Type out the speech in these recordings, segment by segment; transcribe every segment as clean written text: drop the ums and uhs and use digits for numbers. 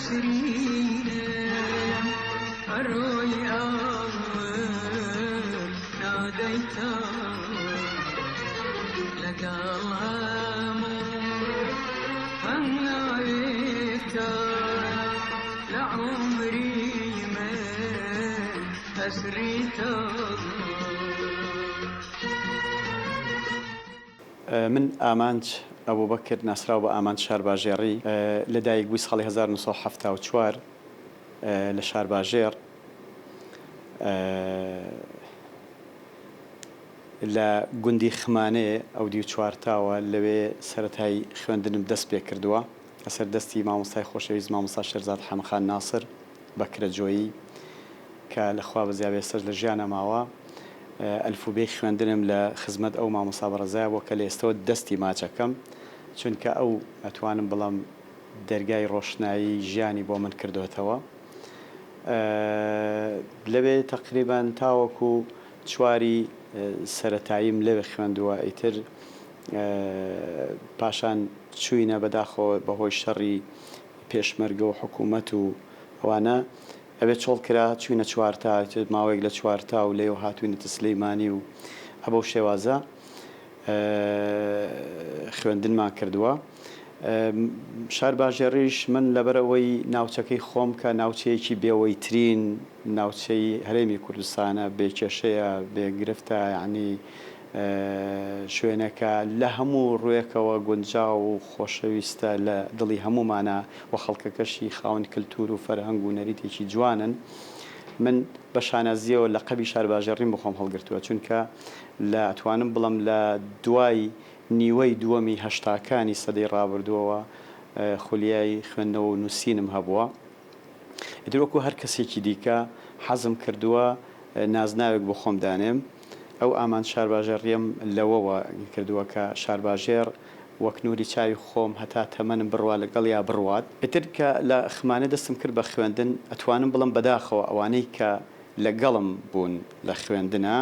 ئەسرینم ئەڕۆی ئاور نادەیتەوە لەگەڵ هەموو هەنگاوێکتا لە عومری من ئەسریتەوە. من ئامانج ئەبوبەکر ناسراو بە ئامانج شارباژێڕی، لە دایکبووی ساڵی 1974 لە شارباژێڕ، لە گوندی خمانێ ئەودیو چوارتاوە، لەوێ سەرەتای خوێندنم دەست پێ کردووە لەسەر دەستی مامۆستای خۆشەویست مامۆستا شێرزاد حەمەخان ناسر بەکرەجۆیی کە لە خوا بەزیا بێ ئێستاش لە ژیانا ماوە. ئەلفوبێی خوێندنم لە خزمەت ئەو مامۆستا بەڕێزەیا بووە کە لە ئێستەوە دەستی ماچ ئەکەم چونکە ئەو ئەتوانم بڵێم دەرگای ڕۆشنایی ژیانی بۆ من کردۆتەوە. لەوێ تەقریبەن تاوەکو چواری سەرەتاییم لەوێ خوێندووە ئیتر پاشان چووینە بەداخەوە بەهۆی شەڕی پێشمەرگە و حکوومەت و ئەوانە ئەوێ چۆڵ کرا چووینە چوارتا ئیتر ماوەیەک لە چوارتا و لەوێ هاتووینەتە سلەیمانی و ئەبەو شێوازە خوێندنمان کردووە. شارباژێڕیش من لەبەرئەوەی ناوچەکەی خۆم کە ناوچەیەکی بێوەیترین ناوچەی هەرێمی کوردستانە، بێ کێشەیە، بێ گرفتە، یەعنی شوێنێکە لە هەموو ڕووێکەوە گونجاو و خۆشەویستە لە دڵی هەموومانا و خەڵکەکەشی خاوەن کلتوور و فەرهەنگ و نەریتێکی جوانن. من بە شانازییەوە لەقەبی شارباژێڕیم بۆ خۆم هەڵگرتووە، چونکە لە ئەتوانم بڵێم لە دوای نیوەی دووەمی هەشتاکانی سەدەی ڕابردووەوە خولیای خوێندنەوە و نووسینم هەبووە. ئیتر وەکو هەر کەسێکی دیکە حەزم کردووە نازناوێک بۆ خۆم دانێم. ئەو ئامانج شارباژێڕییەم لەوەوە کردووە کە شارباژێڕ وەک نووری چاوی خۆم هەتا تەمەنم بڕوا لەگەڵیا بڕوات. ئیتر کە لە خمانێ دەستم کرد بە خوێندن ئەتوانم بڵێم بەداخەوە ئەوانەی کە لەگەڵم بوون لە خوێندنا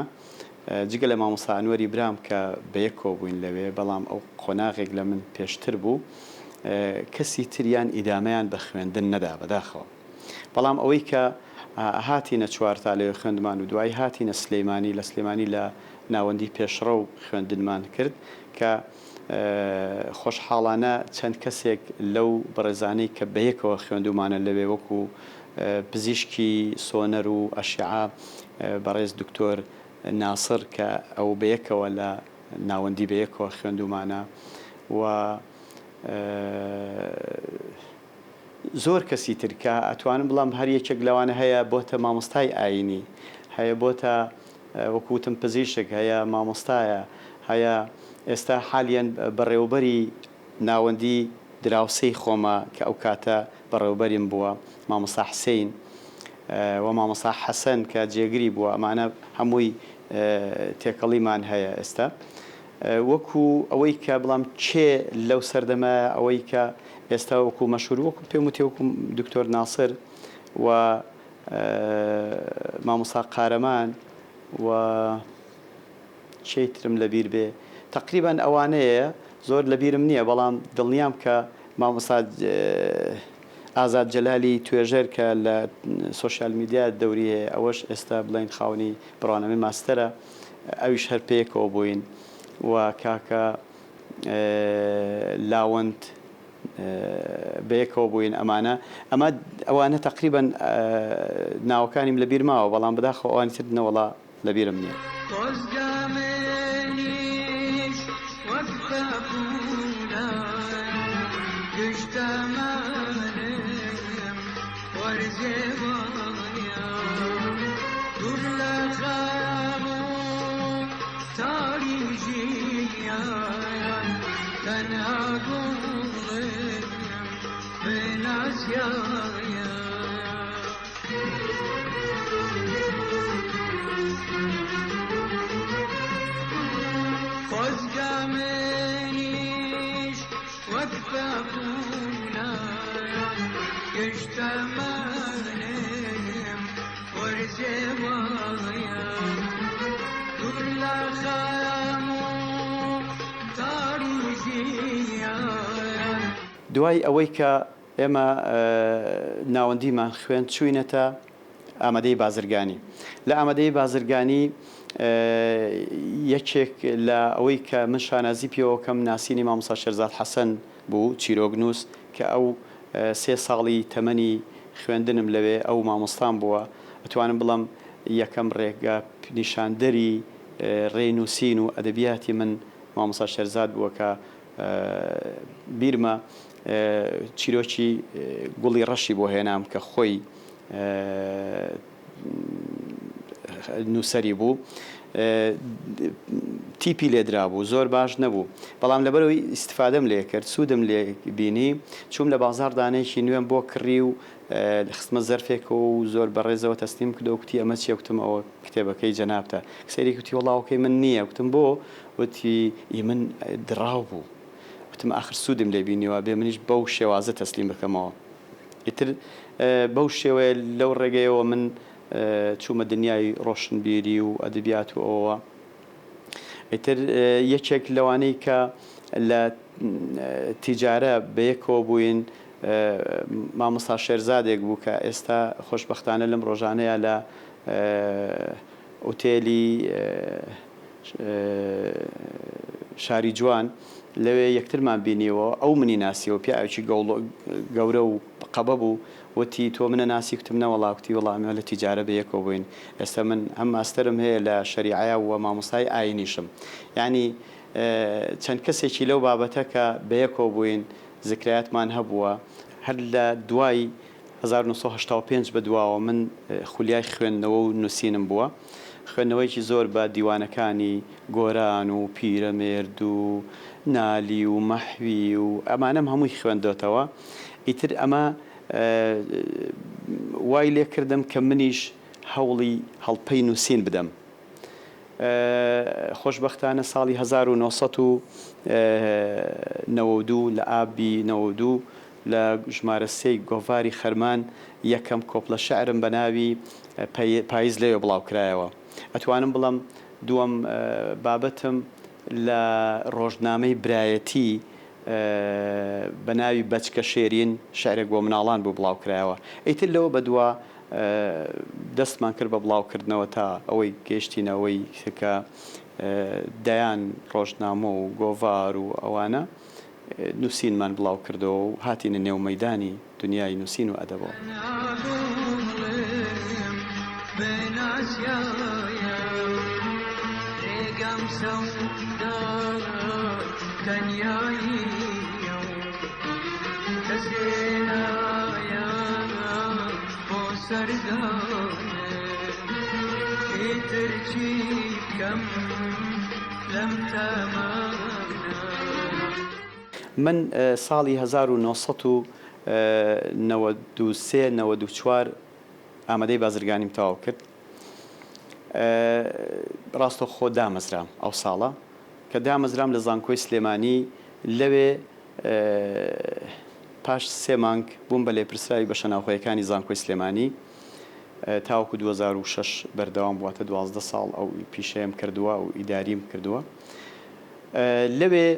جگە لە مامۆستا ئەنوەری برام کە بەیەکەوە بووین لەوێ، بەڵام ئەو قۆناغێک لە من پێشتر بوو، کەسی تریان ئیدامەیان بە خوێندن نەدا بەداخەوە. بەڵام ئەوەی کە هاتینە چوارتا لەوێ خوێندمان و دوایی هاتینە سلێمانی، لە سلێمانی لە ناوەندی پێشڕەو خوێندنمان کرد کە خۆشحاڵانە چەند کەسێک لەو بەڕێزانەی کە بەیەکەوە خوێندوومانە لەوێ وەکو پزیشکی سۆنەر و ئەشعە بەڕێز دکتۆر ناسر کە ئەو بەیەکەوە لە ناوەندی بەیەکەوە خوێندوومانە و زۆر کەسی تر کە ئەتوانم بڵێم هەر یەکێک لەوانە هەیە بۆتە مامۆستای ئایینی، هەیە بۆتە وەکو وتم پزیشک، هەیە مامۆستایە، هەیە ئێستا حالیەن بەڕێوەبەری ناوەندی دراوسێی خۆمە کە ئەو کاتە بەڕێوەبەریم بووە، مامۆستا حسین و مامۆستا حەسەن کە جێگری بووە، ئەمانە هەمووی تێکەڵیمان هەیە ئێستا. وەکو ئەوەی کە بڵام کێ لەو سەردەمە ئەوەی کە ئێستا وەکو مەشهور وەکو پێم وتی وەکو دکتۆر ناسر و مامۆستا قارەمان و کێی ترم لەبیر بێ تەقریبەن ئەوانەیە زۆر لەبیرم نییە بەڵام دڵنیام کە مامۆستا ئازاد جەلالی توێژەر کە لە سۆشیال میدیا دەوری هەیە ئەوەش ئێستا بڵێن خاوەنی بڕوانامەی ماستەرە ئەویش هەر پێکەوە بووین و کاکە لاوەند بەیەکەوە بووین ئەمانە ئەمە ئەوانە تەقریبەن ناوەکانیم لەبیر ماوە بەڵام بەداخەوە ئەوانی تر نەوەڵا لەبیرم نییە. خۆزگە منیش وەک پەپوولان گشت تەمەنم وەرزێ وایە دوور لە خەم و تاری ژیان تەنها گوڵم بناسیایە. خۆزگە منیش وەک پەپوولان گشت تەمەنم وەرزێ وایە دوور لە خەم و تاری ژیان. دوای ئەوەی کە ئێمە. ناوەندیمان خوێند چووینەتە ئامادەیی بازرگانی. لە ئامادەیی بازرگانی یەکێک لە ئەوەی کە من شانازی پێوە کەم ناسینی مامۆستا شێرزاد حەسەن بوو، چیرۆکنووس، کە ئەو سێ ساڵی تەمەنی خوێندنم لەوێ ئەو مامۆستام بووە. ئەتوانم بڵێم یەکەم ڕێگە نیشاندەری ڕێی نووسین و ئەدەبیاتی من مامۆستا شێرزاد بووە کە بیرمە چیرۆکی گوڵی ڕەشی بۆ هێنام کە خۆی نووسەری بوو تیپی لێدرابوو زۆر باش نەبوو بەڵام لەبەرەوەی ئیسیفادەم لێ کرد سوودم لێ بینی چووم لە بازار دانەیەکی نوێم بۆ کڕی و خستمە زەرفێکەوە و زۆر بەڕێزەوە تەسلیم کردەوە کوتی ئەمە چیە کوتم ئەوە کتێبەکەی جەنابتە سەیری کوتی وەڵا ئەوەکەی من نییە کوتم بۆ وتی ئی من دڕاو بوو وتم ئاخر سوودم لێ بینیوە بێ منیش بەو شێوازە تەسلیم بکەمەوە ئیتر بەو شێوەیە لەو ڕێگەیەوە من چوومە دنیای ڕۆشنبیری و ئەدەبیات و ئەوەوە. ئیتر یەکێک لەوانەی کە لە تیجارە بەیەکەوە بووین مامۆستا شێرزادێک بوو کە ئێستا خۆشبەختانە لەم ڕۆژانەیە لە ئوتێلی شاری جوان لەوێ یەکترمان بینیوە ئەو منی ناسیەوە پیاوێکی گەورە و قەبە بوو وتی تۆ منە ناسی کوتم نەوەڵا کوتی وەڵا ئەمە لە تیجارە بەیەکەوە بووین ئێستا من هەم ماستەرم هەیە لە شەریعەیا و مامۆستای ئاینیشم یانی چەند کەسێکی لەو بابەتە کە بەیەکەوە بووین زکرایاتمان هەبووە هەر لە دوای 1985 بەدواوە من خولیای خوێندنەوە و نووسینم بووە. خوێندنەوەیەکی زۆر بە دیوانەکانی گۆران و پیرەمێرد و نالی و مەحوی و ئەمانەم هەمووی خوێندۆتەوە. ئیتر ئەمە وای لێ کردم کە منیش هەوڵی هەڵپەی نووسین بدەم. خۆشبەختانە ساڵی 1992 لە ئابی 92 لە ژمارە سێی گۆڤاری خەرمان یەکەم کۆپلە شعرم بە ناوی پایز لەوێ بڵاو کرایەوە. ئەتوانم بڵێم دووەم بابەتم لە ڕۆژنامەی برایەتی بە ناوی بەچکە شێرین شعرێک بۆ مناڵان بوو بڵاو کرایەوە. ئیتر لەوە بەدوا دەستمان کرد بە بڵاو کردنەوە تا ئەوەی گەیشتینە ئەوەی کە دەیان ڕۆژنامە و گۆڤار و ئەوانە نووسینمان بڵاو کردەوە و هاتینە نێو مەیدانی دنیای نووسین و ئەدەبەوە. من ساڵی 1993 94 ئامادەی بازرگانیم تەواو کرد ڕاستەوخۆ دامەزرام ئەو ساڵە کە دامەزرام لە زانکۆی سلێمانی لەوێ پاش سێ مانگ بووم بە لێپرسراوی بەشە ناوخۆیەکانی زانکۆی سلێمانی تاوەکو 2006 بەردەوام بوو واتە 12 ساڵ ئەو پیشەیەم کردووە و ئیداریم کردووە لەوێ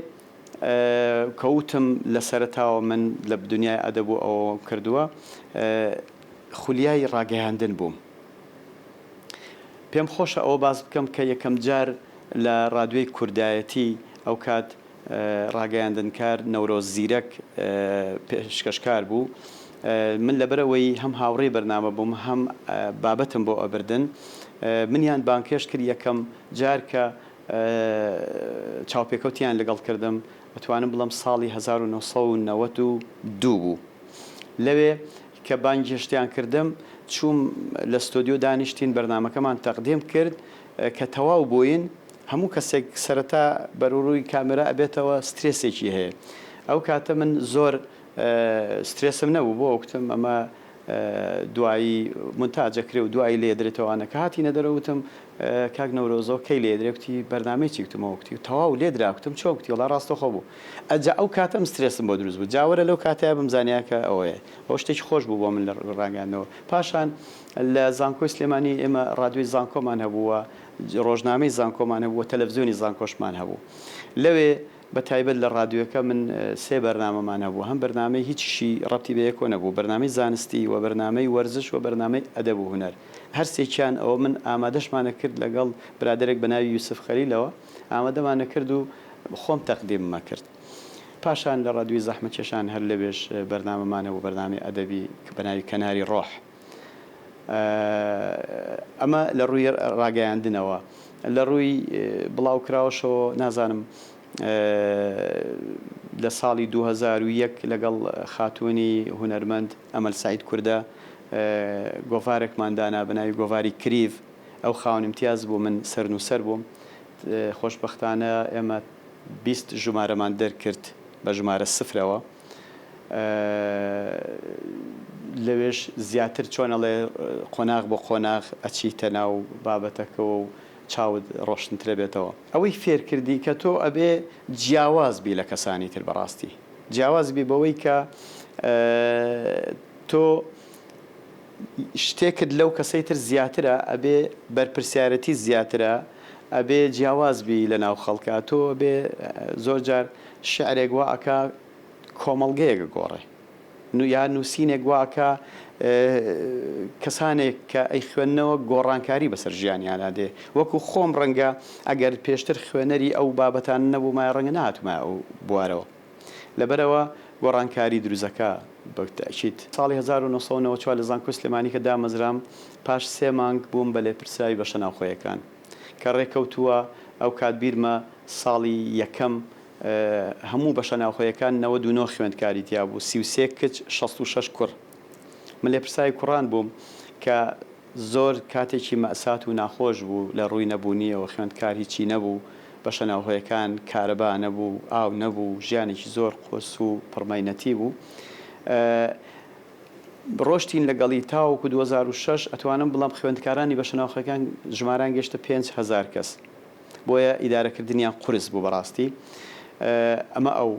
کەوتم لە سەرەتاوە من لە دنیای ئەدەب و ئەوەم کردووە خولیای ڕاگەیاندن بووم پێم خۆشە ئەوە باس بکەم کە یەکەم جار لە ڕادیۆی کوردایەتی ئەوکات ڕاگەیاندنکار نەورۆز زیرەک پێشکەشکار بوو من لەبەرئەوەی هەم هاوڕێی بەرنامە بووم هەم بابەتم بۆ ئەبردن منیان بانگهێشت کرد یەکەم جار کە چاوپێکەوتیان لەگەڵ کردم ئەتوانم بڵێم ساڵی 1992 بوو لەوێ کە بانگهێشتیان کردم چووم لە ستۆدیۆ دانیشتین بەرنامەکەمان تەقدیم کرد کە تەواو بووین هەموو کەسێک سەرەتا بەرەوڕووی کامێرا ئەبێتەوە سترێسێکی هەیە ئەو کاتە من زۆر سترێسم نەبوو بۆ کوتم ئەمە دوایی مونتاج ئەکرێ و دوایی لێ درێتەوانە کە هاتینە دەرەوە وتم کاک نەورۆزەوە کەی لێ درێ کوتی بەرنامەی چی کوتمەوە کوتی تەواو لێ درا کوتم چۆن کوتی وەڵا ڕاستەوخۆ بوو ئەجا ئەو کاتەم سترێسم بۆ دروست بوو جا وەرە لەو کاتەیا بمزانیا کە ئەوەیە ئەوە شتێکی خۆش بوو بۆ من لە ڕاگەیاندنەوە پاشان لە زانکۆی سلێمانی ئێمە ڕادیۆی زانکۆمان هەبوو و ڕۆژنامەی زانکۆمان هەبوو و تەلەفزیۆنی زانکۆشمان هەبوو لەوێ. بە تایبەت لە ڕادیۆکە من سێ بەرنامەمان هەبوو، هەم بەرنامەی هیچیشی ڕەبتی بە یەکەوە نەبوو، بەرنامەی زانستی و بەرنامەی وەرزش و بەرنامەی ئەدەب و هونەر. هەرسێکیان ئەوە من ئامادەشمان ئەکرد لەگەڵ برادەرێک بە ناوی یوسف خەلیلەوە ئامادەمان ئەکرد و خۆم تەقدیمم ئەکرد. پاشان لە ڕادیۆی زەحمەتکێشان هەر لەوێش بەرنامەمان هەبوو، بەرنامەی ئەدەبی بە ناوی کەناری ڕۆح. ئەمە لە ڕووی ڕاگەیاندنەوە. لە ڕووی بڵاوکراوەشەوە نازانم لە ساڵی 2001 لەگەڵ خاتوونی هونەرمەند ئەمەل سەعید کوردە گۆڤارێکمان دانا بە ناوی گۆڤاری کریڤ، ئەو خاوەن ئیمتیاز بوو من سەرنووسەر بووم. خۆشبەختانە ئێمە 20 ژمارەمان دەرکرد بە ژمارە سفرەوە. لەوێش زیاتر چۆن ئەڵێ قۆناغ بۆ قۆناغ ئەچیتە ناو بابەتەکەوە و چاوت ڕۆشنترەبێتەوە. ئەوەی فێرکردی کە تۆ ئەبێ جیاواز بی لە کەسانی تر بەڕاستی جیاواز بی بەوەی کە تۆ شتێکت لەو کەسەی تر زیاترە ئەبێ بەرپرسیارەتی زیاترە ئەبێ جیاواز بی لە ناو خەڵکا تۆ ئەبێ زۆر جار شعرێک وا ئەکا کۆمەڵگەیەک ئەگۆڕێ یا نووسینێک وا ئەکا کەسانێک کە ئەیخوێننەوە گۆڕانکاری بەسەر ژیانیانا دێ وەکو خۆم ڕەنگە ئەگەر پێشتر خوێنەری ئەو بابەتانە نەبوومایە ڕەنگە نەهاتوومایە ئەو بوارەوە لەبەرئەوە گۆڕانکاری دروستەکا بە تەئکید. ساڵی 1994 لە زانکۆی سلێمانی کە دامەزرام پاش سێ مانگ بووم بە لێپرسراوی بەشە ناوخۆیەکان کە ڕێکەوتووە ئەوکات بیرمە ساڵی یەکەم هەموو بەشە ناوخۆیەکان 99 خوێندکاری تیا بوو 33 کچ 66 کوڕ من لێپرسراوی کوڕان بووم کە زۆر کاتێکی مەئسات و ناخۆش بوو لە ڕووی نەبوونیەوە خوێندکار هیچی نەبوو، بەشە ناوخۆیەکان کارەبا نەبوو، ئاو نەبوو، ژیانێکی زۆر قورس و پڕمەینەتی بوو. ڕۆشتین لەگەڵی تاوەکو 2006 ئەتوانم بڵێم خوێندکارانی بەشە ناوخۆیەکان ژمارەیان گەیشتە 5000 کەس. بۆیە ئیدارەکردنیان قورس بوو بەڕاستی ئەمە ئەو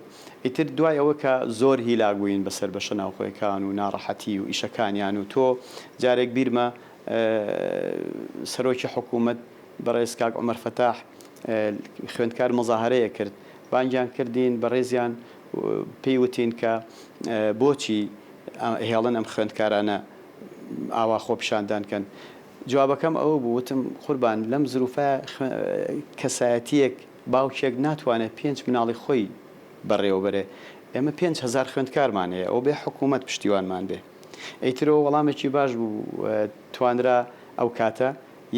ئیتر دوای ئەوە کە زۆر هیلاک بووین بەسەر بەشە ناوخۆیەکان و ناڕەحەتی و ئیشەکانیان و تۆ جارێک بیرمە سەرۆکی حکوومەت بەڕێز کاک عومەر فەتاح خوێندکار مەزاهەرەیە کرد بانگیان کردین بەڕێزیان پێی وتین کە بۆچی هێڵن ئەم خوێندکارانە ئاوا خۆپیشاندان کەن جوابەکەم ئەوە بوو وتم قوربان لەم زروفە کەسایەتیەک باوکێک ناتوانێت پێنج مناڵی خۆی بەڕێوە بەرێ ئێمە 5000 خوێندکارمان هەیە ئەو بێ حکوومەت پشتیوانمان بێ ئیترەوە وەڵامێکی باش بوو توانرا ئەو کاتە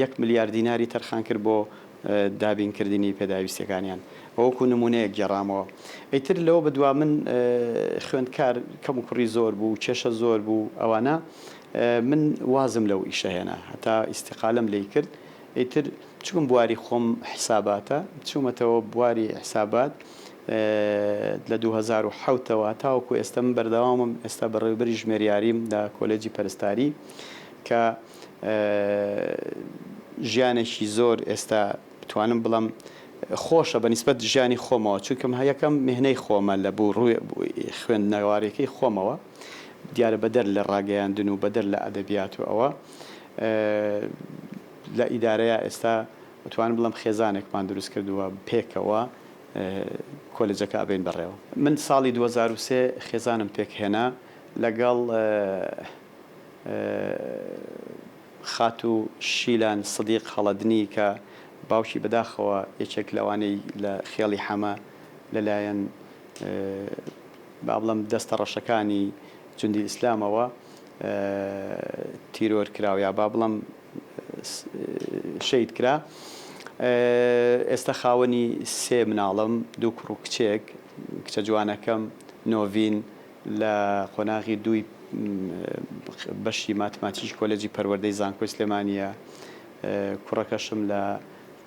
یەک ملیار دیناری تەرخان کرد بۆ دابینکردنی پێداویستیەکانیان وەکو نمونەیەک گێڕامەوە ئیتر لەوە بەدوا من خوێندکار کەم و کوڕی زۆر بوو کێشە زۆر بوو ئەوانە من وازم لەو ئیشە هێنا هەتا ئیستیقالەم لێی کرد ئیتر چونکم بواری خۆم حیساباتە چوومەتەوە بواری حیسابات لە 2007 ەوە تاوەکو ئێستا من بەردەوامم ئێستا بەڕێوبەری ژمێریاریم لە کۆلێجی پەرستاری کە ژیانێکی زۆر ئێستا بتوانم بڵێم خۆشە بە نیسبەت ژیانی خۆمەوە چونکم یەکەم میهنەی خۆمە لە بوو ڕووی خوێندنەوارەکەی خۆمەوە دیارە بەدەر لە ڕاگەیاندن و بەدەر لە ئەدەبیات و ئەوە لە ئیدارەیا ئێستا ئەتوانم بڵێم خێزانێکمان دروست کردووە پێکەوە کۆلێجەکە ئەبەین بەڕێوە. من ساڵی 2003 خێزانم پێکهێنا لەگەڵ خاتوو شیلان سدیق هەڵەدنی کە باوکی بەداخەوە یەکێک لەوانەی لە خێڵی حەمە لەلایەن با بڵێم دەستە ڕەشەکانی جوندی ئیسلامەوە تیرۆر کرا یا با بڵێم شەهید کرا. ئێستا خاوەنی سێ مناڵم، دوو کوڕ و کچێک، کچە جوانەکەم نۆڤین لە قۆناغی دووی بەشی ماتماتیکی کۆلێجی پەروەردەی زانکۆی سلێمانییە، کوڕەکەشم لە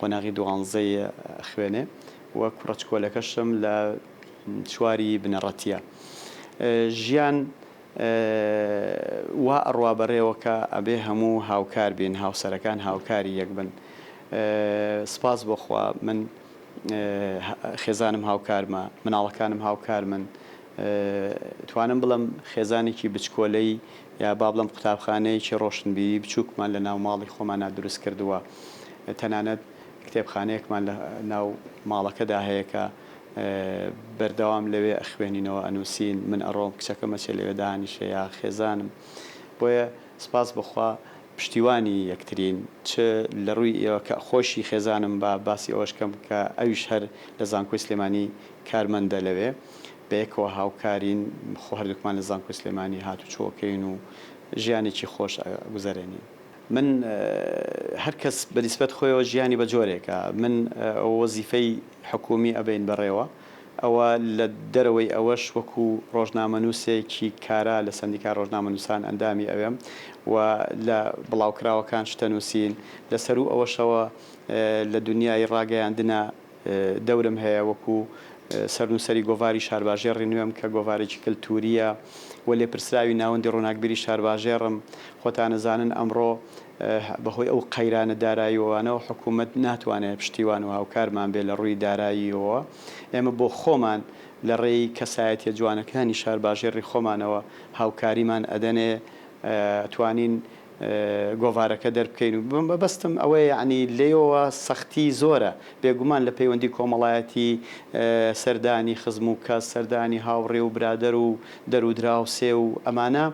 قۆناغی دوانزەی ئەخوێنێ و کوڕە چکۆلەکەشم لە چواری بنەڕەتییە. ژیان وا ئەڕوا بەڕێوە کە ئەبێ هەموو هاوکار بین، هاوسەرەکان هاوکاری یەک بن. سپاس بۆ خوا من خێزانم هاوکارمە، مناڵەکانم هاوکارمن. توانم بڵێم خێزانێکی بچکۆلەی یا با بڵێم قوتابخانەیەکی ڕۆشنبیری بچووکمان لە ناو ماڵی خۆمانا دروست کردووە. تەنانەت کتێبخانەیەکمان لە ناو ماڵەکەدا هەیە کە. بەردەوام لەوێ ئەخوێنینەوە ئەنووسین، من ئەڕۆم کچەکەم ئەچێ لەوێ دانیشێ یا خێزانم. بۆیە سپاس بۆ خوا پشتیوانی یەکترین چ لە ڕووی ئێوە کە خۆشی خێزانم با باسی ئەوەش کەم کە ئەویش هەر لە زانکۆی سلێمانی کارمەندە لەوێ بەیەکەوە هاوکارین خۆ هەردووکمان لە زانکۆی سلێمانی هاتوچۆ ئەکەین و ژیانێکی خۆش ئەگوزەرێنین. من هەر کەس بە نیسبەت خۆیەوە ژیانی بە جۆرێکە من ئەوە وەزیفەی حکوومی ئەبەین بەڕێوە ئەوە لە دەرەوەی ئەوەش وەکوو ڕۆژنامەنووسێکی کارا لە سەندیکای ڕۆژنامەنووسان ئەندامی ئەوێم و لە بڵاوکراوەکان شتە نووسین لە سەروو ئەوەشەوە لە دونیای ڕاگەیاندنا دەورم هەیە وەکوو سەرنووسەری گۆڤاری شارباژێڕی نوێم کە گۆڤارێکی کلتوورییە و لێپرسراوی ناوەندی ڕووناکبیری شارباژێڕم. خۆتان ئەزانن ئەمڕۆ بەهۆی ئەو قەیرانە داراییەوانەوە حکوومەت ناتوانێت پشتیوان و هاوکارمان بێت لە ڕووی داراییەوە. ئێمە بۆ خۆمان لە ڕێی کەسایەتییە جوانەکانی شارباژێڕی خۆمانەوە هاوکاریمان ئەدەنێ ئەتوانین گۆڤارەکە دەربکەین و مەبەستم ئەوەیە یەعنی لێیەوە سەختی زۆرە بێگومان لە پەیوەندی کۆمەڵایەتی سەردانی خزم و کەس سەردانی هاوڕێ و برادەر و دەر و دراوسێ و ئەمانە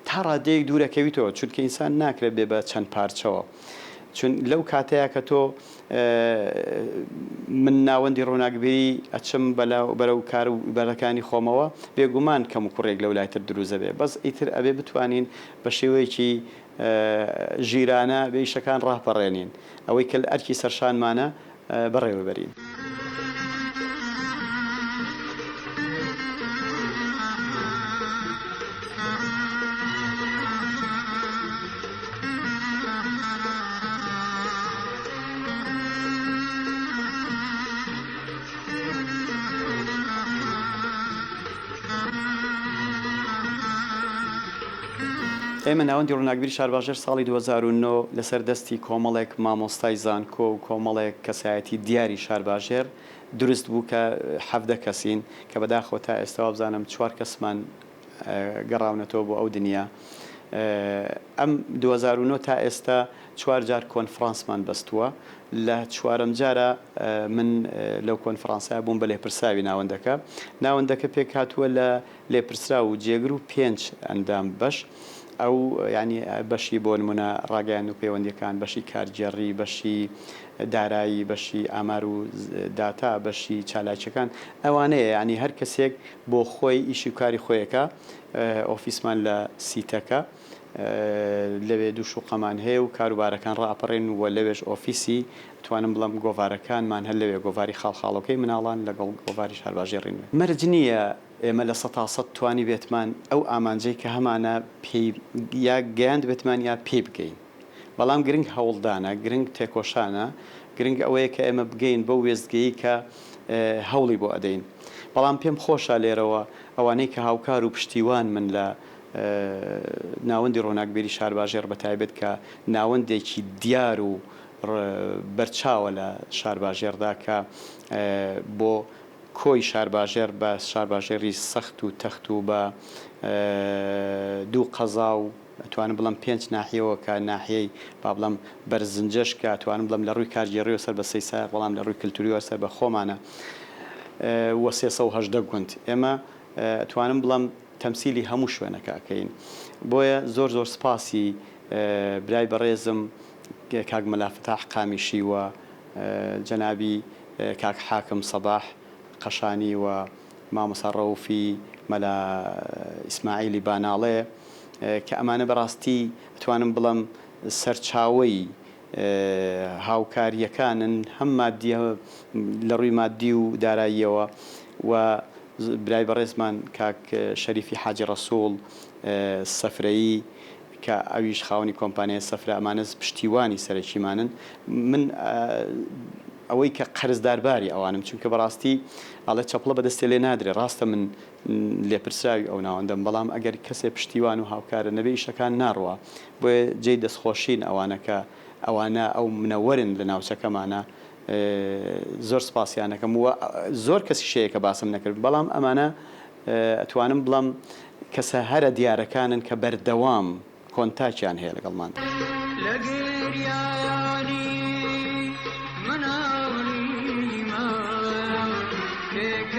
تا ڕادەیەک دوورەکەویتەوە چونکە ئینسان ناکرێت بێ بە چەند پارچەوە چون لەو کاتەیە کە تۆ من ناوەندی ڕووناکبیری ئەچم بەرەو کار و بەرەکانی خۆمەوە بێگومان کەم و کوڕێک لەو لای تر دروست دەبێ بەس ئیتر ئەبێ بتوانین بە شێوەیەکی ژیرانە بێ ئیشەکان ڕاپەڕێنین ئەوەی کە ئەرکی سەرشانمانە بەڕێوە بەرین. ئێمە ناوەندی ڕووناکبیری شارباژێر ساڵی 2009 لەسەر دەستی کۆمەڵێک مامۆستای زانکۆ و کۆمەڵێک کەسایەتی دیاری شارباژێر دروست بوو کە 17 کەسین کە بەداخەوە تا ئێستا وابزانم چوار کەسمان گەڕاونەتەوە بۆ ئەو دنیا. ئەم 2009 تا ئێستا چوار جار کۆنفرانسمان بەستووە، لە چوارەم جارا من لەو کۆنفرانسە بووم بە لێپرسراوی ناوەندەکە. ناوەندەکە پێکهاتووە لە لێپرسراو و جێگر و پێنج ئەندام بەش. ئەو یانی بەشی بۆ نموونە ڕاگەیاندن و پەیوەندییەکان، بەشی کارگێڕی، بەشی دارایی، بەشی ئامار و داتا، بەشی چالاکییەکان، ئەوانەیە یانی هەر کەسێک بۆ خۆی ئیشی و کاری خۆی ئەکا. ئۆفیسمان لە سیتەکە لەوێ دوو شوقەمان هەیە و کاروبارەکان ڕائەپەڕێن و لەوێش ئۆفیسی ئەتوانم بڵێم گۆڤارەکانمان هەر لەوێ گۆڤاری خاڵخاڵۆکەی مناڵان لەگەڵ گۆڤاری شارباژێڕی نوێ. مەرج نییە ئێمە 100% توانیبێتمان ئەو ئامانجەی کە هەمانە پێی یا گەیاندبێتمان یا پێی بگەین بەڵام گرنگ هەوڵدانە، گرنگ تێکۆشانە، گرنگ ئەوەیە کە ئێمە بگەین بەو وێستگەیەی کە هەوڵی بۆ ئەدەین. بەڵام پێم خۆشە لێرەوە ئەوانەی کە هاوکار و پشتیوانمن لە ناوەندی ڕۆناکبیری شارباژێڕ بە تایبەت کە ناوەندێکی دیار و بەرچاوە لە شارباژێڕدا کە بۆ کۆی شارباژێڕ بە شارباژێڕی سەخت و تەخت و بە دوو قەزا و ئەتوانم بڵێم پێنج ناحیەوە کە ناحیەی با بڵێم بەرزنجەش کە ئەتوانم بڵێم لە ڕووی کارگێڕیەوە سەر بە سەیسایق بەڵام لە ڕووی کلتوریەوە سەر بە خۆمانە و 318 گوند ئێمە ئەتوانم بڵێم تەمسیلی هەموو شوێنەکە ئەکەین بۆیە زۆر زۆر سپاسی برای بەڕێزم کاک مەلا فتاح قامیشی و جەنابی کاک حاکم سەباح قەشانی و مامۆستا ڕەوفی مەلا ئیسماعیلی باناڵێ کە ئەمانە بەڕاستی ئەتوانم بڵێم سەرچاوەی هاوکارییەکانن هەم مادیە لە ڕووی مادی و داراییەوە و برای بەڕێزمان کاک شەریفی حاجی ڕەسووڵ سەفرەیی کە ئەویش خاوەنی کۆمپانیای سەفرە ئەمانە پشتیوانی سەرەکیمانن من ئەوەی کە قەرزدارباری ئەوانم چونکە بەڕاستی ئەڵێ چەپڵە بەدەستێ لێ نادرێ ڕاستە من لێپرسراوی ئەو ناوەندەم بەڵام ئەگەر کەسێ پشتیوان و هاوکارە نەبێ ئیشەکان ناڕوا بۆیە جێی دەستخۆشین ئەوانە کە ئەوانە ئەو منەوەرن لە ناوچەکەمانە زۆر سپاسیانەکەم و زۆر کەسیش هەیە کە باسم نەکرد بەڵام ئەمانە ئەتوانم بڵێم کەسە هەرە دیارەکانن کە بەردەوام کۆنتاکیان هەیە لەگەڵمان. لە گریانی مناڵیما پێکەنینی.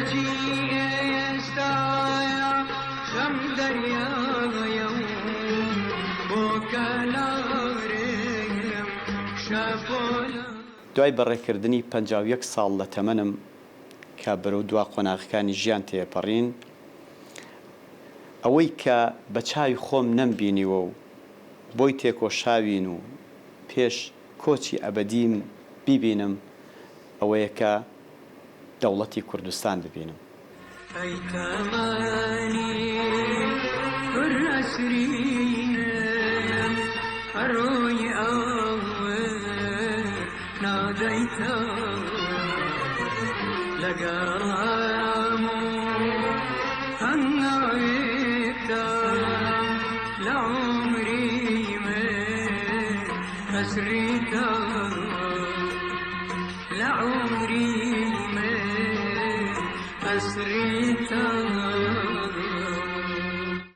کەچی ئێستایا خەم دەریایە و بۆ کەلارم شەپۆلە. دوای بەڕێکردنی 51 ساڵ لە تەمەنم کە بەرەو دوا قۆناغەکانی ژیان تێپەڕین، ئەوەی کە بە چاوی خۆم نەمبینیوە و بۆی تێکۆشاوین و پێش کۆچی ئەبەدیم بیبینم ئەوەیە کە دەوڵەتی کوردستان ببینم. ئەی تەمەنی پر ئەسرینم ئەڕۆی ئاور نادەیتەوە لەگەڵ هەموو هەنگاوێکدا لە عومری من ئەسریتەوە. لە عومری من ئەسریتەوە.